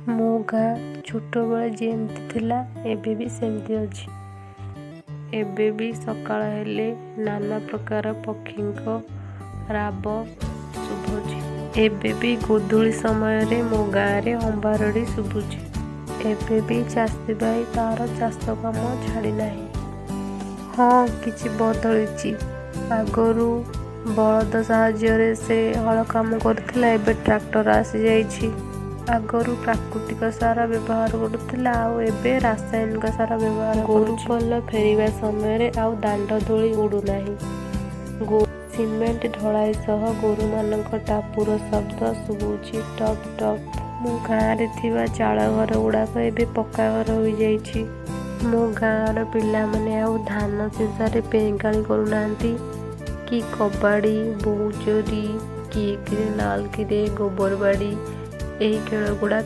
ମୋ ଗାଁ ଛୋଟବେଳେ ଯେମିତି ଥିଲା, ଏବେ ବି ସେମିତି ଅଛି। ଏବେ ବି ସକାଳ ହେଲେ ନାନା ପ୍ରକାର ପକ୍ଷୀଙ୍କ ରାବ ଶୁଭୁଛି। ଏବେ ବି ଗୋଧୂଳି ସମୟରେ ମୋ ଗାଁରେ ହମ୍ବାରଡ଼ି ଶୁଭୁଛି। ଏବେ ବି ଚାଷୀ ଭାଇ ତା'ର ଚାଷ କାମ ଛାଡ଼ିନାହିଁ। ହଁ, କିଛି ବଦଳିଛି। ଆଗରୁ ବଳଦ ସାହାଯ୍ୟରେ ସେ ହଳ କାମ କରୁଥିଲା, ଏବେ ଟ୍ରାକ୍ଟର ଆସିଯାଇଛି। ଆଗରୁ ପ୍ରାକୃତିକ ସାର ବ୍ୟବହାର କରୁଥିଲା, ଆଉ ଏବେ ରାସାୟନିକ ସାର ବ୍ୟବହାର କରୁଛି। ଗୋରୁପଲ ଫେରିବା ସମୟରେ ଆଉ ଦାଣ୍ଡ ଧୂଳି ଉଡ଼ୁନାହିଁ। ସିମେଣ୍ଟ ଢଳାଇ ସହ ଗୋରୁମାନଙ୍କ ଟାପୁର ଶବ୍ଦ ଶୁଭୁଛି, ଟପ୍ ଟପ୍। ମୋ ଗାଁରେ ଥିବା ଚାଳଘର ଗୁଡ଼ାକ ଏବେ ପକ୍କାଘର ହୋଇଯାଇଛି। ମୋ ଗାଁର ପିଲାମାନେ ଆଉ ଧାନ ଚେଞ୍ଚାରେ ପେଁକାଳି କରୁନାହାନ୍ତି କି କବାଡ଼ି, ବୋହୂଚୋରି, କିଏ କିରେ ଲାଲ କିରେ, ଗୋବରବାଡ଼ି ଏହି ଖେଳଗୁଡ଼ା